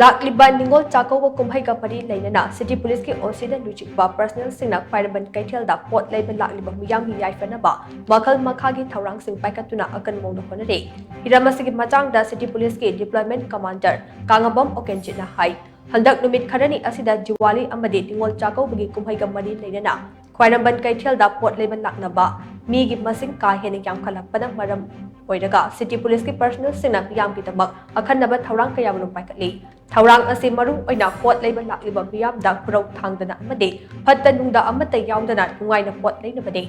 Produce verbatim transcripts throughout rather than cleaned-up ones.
ꯂꯥꯛꯂꯤꯕ ꯅꯤꯉꯣꯜ ꯆꯥꯛꯀꯧꯕ ꯀꯨꯝꯍꯩꯒ ꯃꯔꯤ ꯂꯩꯅꯅ City Police ꯀꯤ O C ꯗ ꯂꯨꯆꯤꯡꯕ personnel ꯁꯤꯡꯅ ꯈ꯭ꯋꯥꯏꯔꯝꯕꯟ ꯀꯩꯊꯦꯜꯗ ꯄꯣꯠ ꯂꯩꯕ ꯂꯥꯛꯂꯤꯕ ꯃꯤꯌꯥꯝꯒꯤ ꯌꯥꯏꯐꯅꯕ ꯃꯈꯜ ꯃꯈꯥꯒꯤ ꯊꯧꯔꯥꯡꯁꯤꯡ ꯄꯥꯏꯈꯠꯇꯨꯅ ꯑꯀꯟꯕ ꯃꯑꯣꯡꯗ ꯍꯣꯠꯅꯔꯤ꯫ ꯍꯤꯔꯝ ꯑꯁꯤꯒꯤ ꯃꯇꯥꯡꯗ City Police ꯀꯤ Deployment Commander ꯀꯥꯉꯕꯝ ꯑꯣꯀꯦꯟꯖꯤꯠꯅ ꯍꯥꯏ, ꯍꯟꯗꯛ ꯅꯨꯃꯤꯠ ꯈꯔꯅꯤ ꯑꯁꯤꯗ ꯗꯤꯋꯥꯂꯤ ꯑꯃꯗꯤ ꯅꯤꯉꯣꯜ ꯆꯥꯛꯀꯧꯕꯒꯤ ꯀꯨꯝꯍꯩꯒ ꯃꯔꯤ ꯂꯩꯅꯅ ꯈ꯭ꯋꯥꯏꯔꯝꯕꯟ ꯀꯩꯊꯦꯜꯗ ꯄꯣꯠ ꯂꯩꯕ ꯂꯥꯛꯅꯕ ꯃꯤꯒꯤ ꯃꯁꯤꯡ ꯀꯥ ꯍꯦꯟꯅ ꯌꯥꯝꯈꯠꯂꯛꯄꯅ ꯃꯔꯝ ꯑꯣꯏꯔꯒ City Police ꯀꯤ personnel ꯁꯤꯡꯅ ꯃꯤꯌꯥꯝꯒꯤꯗꯃꯛ ꯑꯈꯟꯅꯕ ꯊꯧꯔꯥꯡ ꯀꯌꯥ ꯑꯃ ꯄꯥꯏꯈꯠꯂꯤ꯫ ꯊꯧꯔꯥꯡ ꯑꯁꯤ ꯃꯔꯨ ꯑꯣꯏꯅ ꯄꯣꯠ ꯂꯩꯕ ꯂꯥꯛꯂꯤꯕ ꯃꯤꯌꯥꯝꯗ ꯈꯨꯔꯧ ꯊꯥꯡꯗꯅ ꯑꯃꯗꯤ ꯐꯠꯇ ꯅꯨꯡꯗ ꯑꯃꯠꯇ ꯌꯥꯎꯗꯅ ꯅꯨꯡꯉꯥꯏꯅ ꯄꯣꯠ ꯂꯩꯅꯕꯅꯤ꯫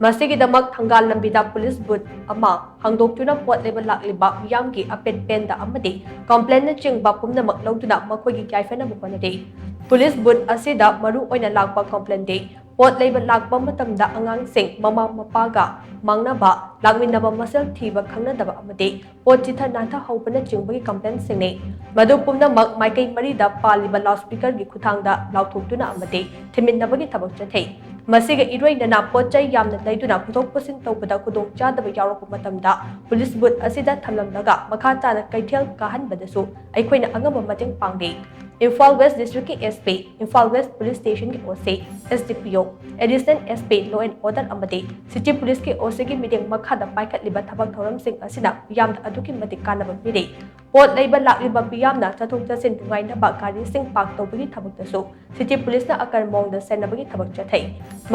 ꯃꯁꯤꯒꯤꯗꯃꯛ ꯊꯪꯒꯥꯜ ꯂꯝꯕꯤꯗ police booth ꯑꯃ ꯍꯥꯡꯗꯣꯛꯇꯨꯅ ꯄꯣꯠ ꯂꯩꯕ ꯂꯥꯛꯂꯤꯕ ꯃꯤꯌꯥꯝꯒꯤ ꯑꯄꯦꯠ ꯄꯦꯟꯗ ꯑꯃꯗꯤ complaint ꯅꯆꯤꯡꯕ ꯄꯨꯝꯅꯃꯛ ꯂꯧꯗꯨꯅ ꯃꯈꯣꯏꯒꯤ ꯌꯥꯏꯐꯅꯕ ꯍꯣꯠꯅꯔꯤ꯫ Police booth ꯑꯁꯤꯗ ꯃꯔꯨ ꯑꯣꯏꯅ ꯂꯥꯛꯄ complaint ꯗꯤ ꯄꯣꯠ ꯂꯩꯕ ꯂꯥꯛꯄ ꯃꯇꯝꯗ ꯑꯉꯥꯡꯁꯤꯡ ꯃꯃꯥ ꯃꯄꯥꯒ ꯃꯥꯡꯅꯕ, ꯂꯥꯛꯃꯤꯟꯅꯕ ꯃꯁꯦꯜ ꯊꯤꯕ ꯈꯪꯅꯗꯕ ꯑꯃꯗꯤ ꯄꯣꯠ ꯆꯤꯊ ꯅꯥꯟꯊꯍꯧꯕꯅꯆꯤꯡꯕꯒꯤ complaint ꯁꯤꯡꯅꯤ꯫ ꯃꯗꯨ ꯄꯨꯝꯅꯃꯛ ꯃꯥꯏꯀꯩ ꯃꯔꯤꯗ ꯄꯥꯜꯂꯤꯕ loudspeaker ꯒꯤ ꯈꯨꯠꯊꯥꯡꯗ ꯂꯥꯎꯊꯣꯛꯇꯨꯅ ꯑꯃꯗꯤ ꯊꯤꯡꯖꯤꯟꯅꯕꯒꯤ ꯊꯕꯛ ꯆꯠꯊꯩ꯫ ꯃꯁꯤꯒ ꯏꯔꯣꯏꯅꯅ ꯄꯣꯠ ꯆꯩ ꯌꯥꯝꯅ ꯂꯩꯗꯨꯅ ꯄꯨꯊꯣꯛ ꯄꯨꯁꯤꯟ ꯇꯧꯕꯗ ꯈꯨꯗꯣꯡꯆꯥꯗꯕ ꯌꯥꯎꯔꯛꯄ ꯃꯇꯝꯗ police booth ꯑꯁꯤꯗ ꯊꯝꯂꯝꯂꯒ ꯃꯈꯥ ꯇꯥꯅ ꯀꯩꯊꯦꯜ ꯀꯥꯍꯟꯕꯗꯁꯨ ꯑꯩꯈꯣꯏꯅ ꯑꯉꯝꯕ ꯃꯇꯦꯡ ꯄꯥꯡꯂꯤ꯫ ꯏꯝꯐꯥꯜ West District ꯀꯤ S P, Imphal West Police Station ꯒꯤ O C, S D P O, Additional S P Law and Order ꯑꯃꯗꯤ City Police ꯀꯤ O C ꯒꯤ ꯃꯤꯠꯌꯦꯡ ꯃꯈꯥꯗ ꯄꯥꯏꯈꯠꯂꯤꯕ ꯊꯕꯛ ꯊꯧꯔꯝꯁꯤꯡ ꯑꯁꯤꯅ ꯃꯤꯌꯥꯝꯗ ꯑꯗꯨꯛꯀꯤ ꯃꯇꯤꯛ ꯀꯥꯟꯅꯕ ꯄꯤꯔꯤ꯫ ꯄꯣꯠ ꯂꯩꯕ ꯂꯥꯛꯂꯤꯕ ꯃꯤꯌꯥꯝꯅ ꯆꯠꯊꯣꯛ ꯆꯠꯁꯤꯟ ꯅꯨꯡꯉꯥꯏꯅꯕ ꯒꯥꯔꯤꯁꯤꯡ park ꯇꯧꯕꯒꯤ ꯊꯕꯛꯇꯁꯨ City Police ꯅ ꯑꯀꯟꯕ ꯃꯑꯣꯡꯗ ꯁꯦꯟꯅꯕꯒꯤ ꯊꯕꯛ ꯆꯠꯊꯩ꯫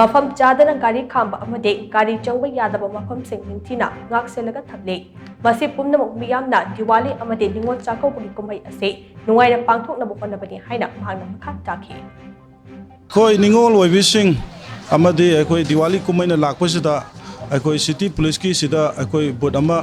ꯃꯐꯝ ꯆꯥꯗꯅ ꯒꯥꯔꯤ ꯈꯥꯝꯕ ꯑꯃꯗꯤ ꯒꯥꯔꯤ ꯆꯪꯕ ꯌꯥꯗꯕ ꯃꯐꯝꯁꯤꯡ ꯅꯤꯡꯊꯤꯅ ꯉꯥꯛ ꯁꯦꯜꯂꯒ ꯊꯝꯂꯤ꯫ ꯃꯁꯤ ꯄꯨꯝꯅꯃꯛ ꯃꯤꯌꯥꯝꯅ ꯗꯤꯋꯥꯂꯤ ꯑꯃꯗꯤ ꯅꯤꯉꯣꯜ ꯆꯥꯛꯀꯧꯕꯒꯤ ꯀꯨꯝꯍꯩ ꯑꯁꯤ ꯅꯨꯡꯉꯥꯏꯅ ꯄꯥꯡꯊꯣꯛꯅꯕ ꯍꯣꯠꯅꯕꯅꯤ ꯍꯥꯏꯅ ꯃꯍꯥꯛꯅ ꯃꯈꯥ ꯇꯥꯈꯤ꯫ ꯑꯩꯈꯣꯏ ꯅꯤꯉꯣꯜ ꯑꯣꯏꯕꯤꯁꯤꯡ ꯑꯃꯗꯤ ꯑꯩꯈꯣꯏ ꯗꯤꯋꯥꯂꯤ ꯀꯨꯝꯍꯩꯅ ꯂꯥꯛꯄꯁꯤꯗ ꯑꯩꯈꯣꯏ City Police ꯀꯤ ꯁꯤꯗ ꯑꯩꯈꯣꯏ booth ꯑꯃ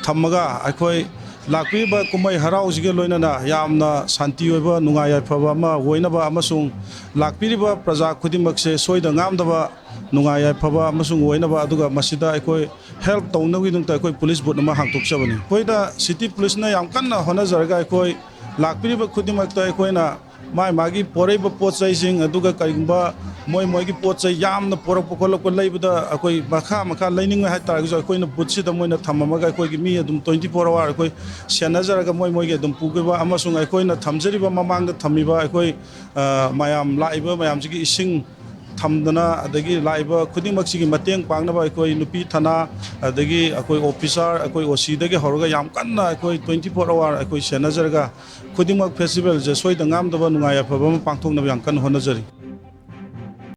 ꯊꯝꯃꯒ ꯑꯩꯈꯣꯏ ꯂꯥꯛꯄꯤꯔꯤꯕ ꯀꯨꯝꯍꯩ ꯍꯔꯥꯎꯁꯤꯒ ꯂꯣꯏꯅꯅ ꯌꯥꯝꯅ ꯁꯥꯟꯇꯤ ꯑꯣꯏꯕ, ꯅꯨꯡꯉꯥꯏ ꯌꯥꯏꯐꯕ ꯑꯃ ꯑꯣꯏꯅꯕ ꯑꯃꯁꯨꯡ ꯂꯥꯛꯄꯤꯔꯤꯕ ꯄ꯭ꯔꯖꯥ ꯈꯨꯗꯤꯡꯃꯛꯁꯦ ꯁꯣꯏꯗ ꯉꯥꯝꯗꯕ, ꯅꯨꯡꯉꯥꯏ ꯌꯥꯏꯐꯕ ꯑꯃꯁꯨꯡ ꯑꯣꯏꯅꯕ, ꯑꯗꯨꯒ ꯃꯁꯤꯗ ꯑꯩꯈꯣꯏ help ꯇꯧꯅꯕꯒꯤꯗꯃꯛꯇ ꯑꯩꯈꯣꯏ police booth ꯑꯃ ꯍꯥꯡꯗꯣꯛꯆꯕꯅꯤ꯫ ꯑꯩꯈꯣꯏꯗ City Police ꯅ ꯌꯥꯝ ꯀꯟꯅ ꯍꯣꯠꯅꯖꯔꯒ ꯑꯩꯈꯣꯏ ꯂꯥꯛꯄꯤꯔꯤꯕ ꯈꯨꯗꯤꯡꯃꯛꯇ ꯑꯩꯈꯣꯏꯅ ꯃꯥꯏ ꯃꯥꯒꯤ ꯄꯣꯔꯛꯏꯕ ꯄꯣꯠ ꯆꯩꯁꯤꯡ, ꯑꯗꯨꯒ ꯀꯔꯤꯒꯨꯝꯕ ꯃꯣꯏ ꯃꯣꯏꯒꯤ ꯄꯣꯠ ꯆꯩ ꯌꯥꯝꯅ ꯄꯣꯔꯛꯄ ꯈꯣꯠꯂꯛꯄ ꯂꯩꯕꯗ ꯑꯩꯈꯣꯏ ꯃꯈꯥ ꯃꯈꯥ ꯂꯩꯅꯤꯡꯉꯣꯏ ꯍꯥꯏꯇꯥꯔꯒꯁꯨ, ꯑꯩꯈꯣꯏꯅ ꯕꯨꯠꯁꯤꯗ ꯃꯣꯏꯅ ꯊꯝꯃꯝꯃꯒ ꯑꯩꯈꯣꯏꯒꯤ ꯃꯤ ꯑꯗꯨꯝ twenty four hour ꯑꯩꯈꯣꯏ ꯁꯦꯟꯅꯖꯔꯒ ꯃꯣꯏ ꯃꯣꯏꯒꯤ ꯑꯗꯨꯝ ꯄꯨꯈꯤꯕ, ꯑꯃꯁꯨꯡ ꯑꯩꯈꯣꯏꯅ ꯊꯝꯖꯔꯤꯕ ꯃꯃꯥꯡꯗ ꯊꯝꯃꯤꯕ ꯑꯩꯈꯣꯏ, ꯑ, ꯃꯌꯥꯝ ꯂꯥꯛꯏꯕ ꯃꯌꯥꯝꯁꯤꯒꯤ ꯏꯁꯤꯡ ꯊꯝꯗꯅ, ꯑꯗꯒꯤ ꯂꯥꯛꯏꯕ ꯈꯨꯗꯤꯡꯃꯛꯁꯤꯒꯤ ꯃꯇꯦꯡ ꯄꯥꯡꯅꯕ ꯑꯩꯈꯣꯏ ꯅꯨꯄꯤ ꯊꯅꯥ, ꯑꯗꯒꯤ ꯑꯩꯈꯣꯏ officer, ꯑꯩꯈꯣꯏ OCꯗꯒꯤ ꯍꯧꯔꯒ ꯌꯥꯝ ꯀꯟꯅ ꯑꯩꯈꯣꯏ twenty four hour ꯑꯩꯈꯣꯏ ꯁꯦꯟꯅꯖꯔꯒ ꯈꯨꯗꯤꯡꯃꯛ festivalꯁꯦ ꯁꯣꯏꯗ ꯉꯥꯝꯗꯕ ꯅꯨꯡꯉꯥꯏ ꯌꯥꯏꯐꯕ ꯑꯃ ꯄꯥꯡꯊꯣꯛꯅꯕ ꯌꯥꯝ ꯀꯟꯅ ꯍꯣꯠꯅꯖꯔꯤ꯫